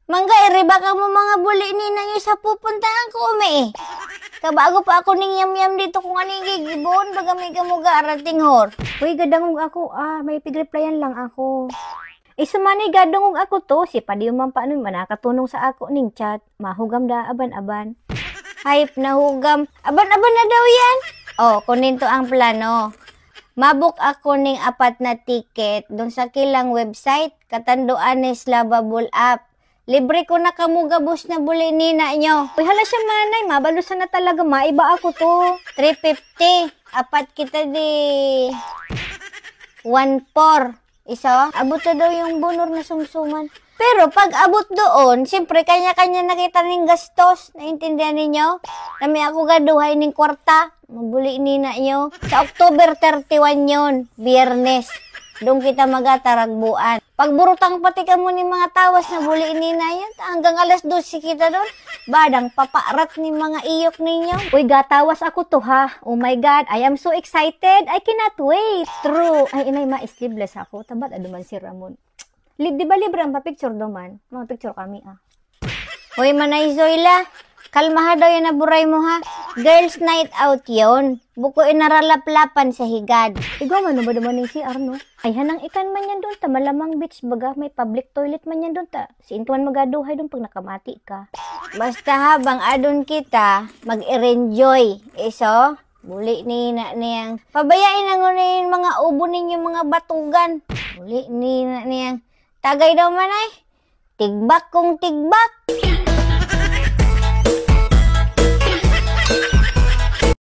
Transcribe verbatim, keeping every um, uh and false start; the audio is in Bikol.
Mangga, iri ba kamo mga buli ni na nyo sa pupuntahan ko, umi eh. Kabago pa ako ning yamyam dito kung ano yung gigibohon, baga may kamo gaarating hor. Uy, gadangog ako ah, may pigreplyan lang ako. Iso man eh, gadangog ako to, si Padio man pa nun, manakatunong sa ako ning chat. Mahugam da, aban-aban. Hype na hugam. Aban-aban na daw yan. Oh, kunin to ang plano. Mabok ako ning apat na ticket dun sa kilang website, Katanduanes Lovable App. Libre ko na kamo gabos na buli nina nyo. Uy, hala siya, manay. Mabalusan na talaga. Maiba ako to. Three fifty. Apat kita di one four. Iso, abot na daw yung bunor na sumsuman. Pero pag abot doon, siyempre, kanya-kanya na kita ning gastos. Naintindihan ninyo? Nami ako gaduhay ning kwarta. Mabuli nina nyo. Sa October thirty-one yon, Biyernes. Doon kita magataragbuan. Pagburutang pati kamo ni mga tawas na buli nina yan. Hanggang alas dose kita doon. Badang paparat ni mga iyok ninyo. Uy, gatawas ako to ha. Oh my God, I am so excited. I cannot wait. True. Ay, inay, ma-sleeveless ako. Tabat aduman si Ramon. Lib, di ba libre ang papicture duman? Mga picture kami ah. Hoy, Manay Zoila, kalmaha daw yan na buray mo ha. Girls night out yon. Buko inaralaplapan sa higad. Igwa man ba duman yung C R, no? Ay, hanang ikan man yan doon ta. Malamang beach baga, may public toilet man yan doon ta. Si Intuan magaduhay doon pag nakamati ka. Basta habang adon kita, mag-enjoy. Iso, buli ni na niyang. Pabayai na ngunyan mga ubo ninyo mga batugan. Buli ni na niyang. Tagay daw man ay. Tigbak kung tigbak.